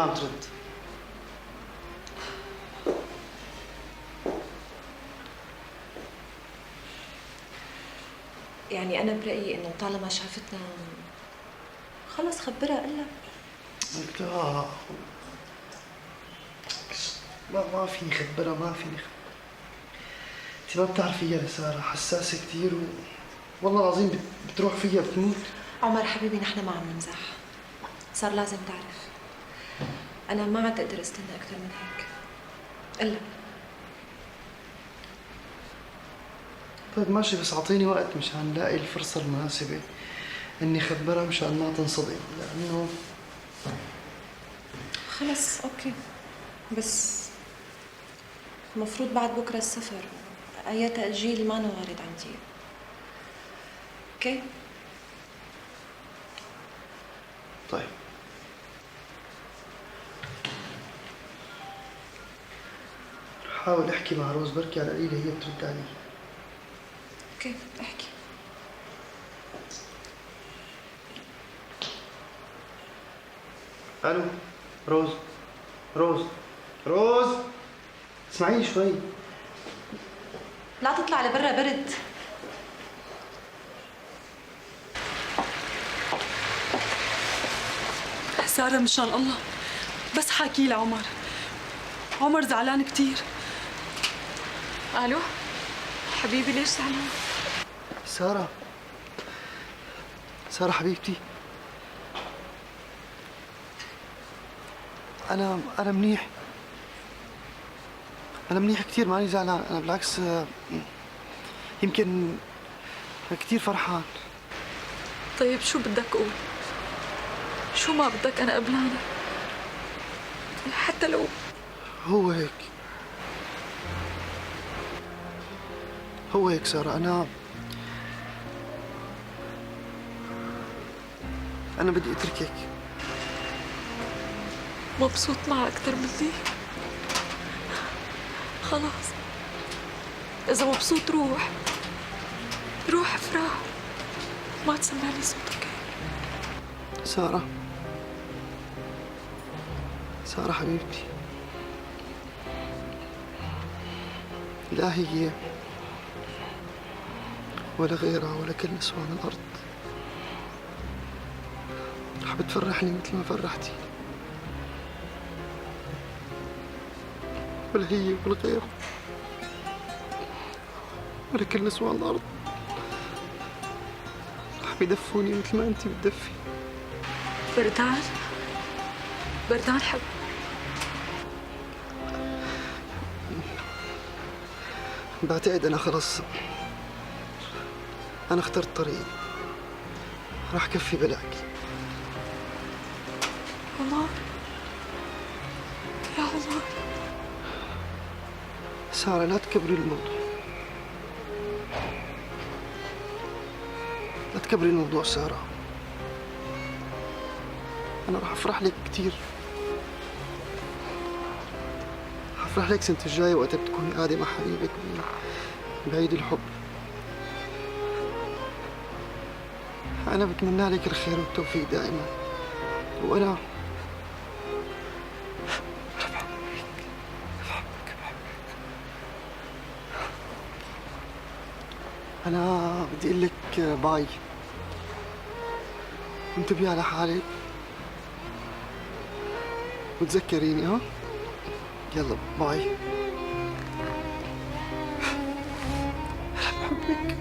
ما عم ترد. يعني أنا برأيي إنه طالما شافتنا خلص خبرها قلها. لا ما فيني خبرها، ما فيني خبرها. أنت ما بتعرفيها لسارة، حساسة كثير والله العظيم بتروح فيها بتموت. عمر حبيبي نحن ما عم نمزح، صار لازم تعرف. أنا ما عاد أقدر استنى أكثر من هيك. قلها. طيب ماشي، بس أعطيني وقت مشان لاقي الفرصة المناسبة إني خبرها مشان ما تنصدم، لأنه خلص okay، بس المفروض بعد بكرة السفر، أي تأجيل ما وارد عندي. okay؟ طيب رح حاول أحكي مع روز، بركي على القليلة هي بترد علي. okay احكي. الو روز، روز، روز، اسمعيني شوي. لا تطلع لبرا برد. سارة مشان الله بس حاكي لعمر، عمر زعلان كثير. الو حبيبي ليش زعلان؟ سارة، سارة حبيبتي، أنا منيح، أنا منيح كثير، ماني زعلان، أنا بالعكس يمكن كثير فرحان. طيب شو بدك أقول؟ شو ما بدك أنا قبلانة، حتى لو هو هيك، هو هيك سارة. أنا بدي أتركك. مبسوط معها أكثر مني؟ خلاص إذا مبسوط روح، روح افرح، ما تسمعني صوتك. سارة، سارة حبيبتي، لا هي ولا غيرها ولا كل نسوان الأرض رح بتفرحني مثل ما فرحتي، ولا هي ولا غيرها ولا كل نسوان الأرض رح بيدفوني مثل ما أنت بتدفي. بردان، بردان حب. بعتقد أنا خلص، أنا اخترت طريقي، راح كفي بلاك. عمر، يا عمر. سارة لا تكبري الموضوع، لا تكبري الموضوع سارة. أنا راح أفرح لك كثير، راح أفرح لك سنة الجاية وقت بتكوني قاعدة مع حبيبك بعيد الحب. أنا بتمنى لك الخير والتوفيق دائما، وأنا بحبك، بحبك، بحبك. أنا بدي أقول لك باي، انتبهي على حالك وتذكريني. ها يلا باي. بحبك.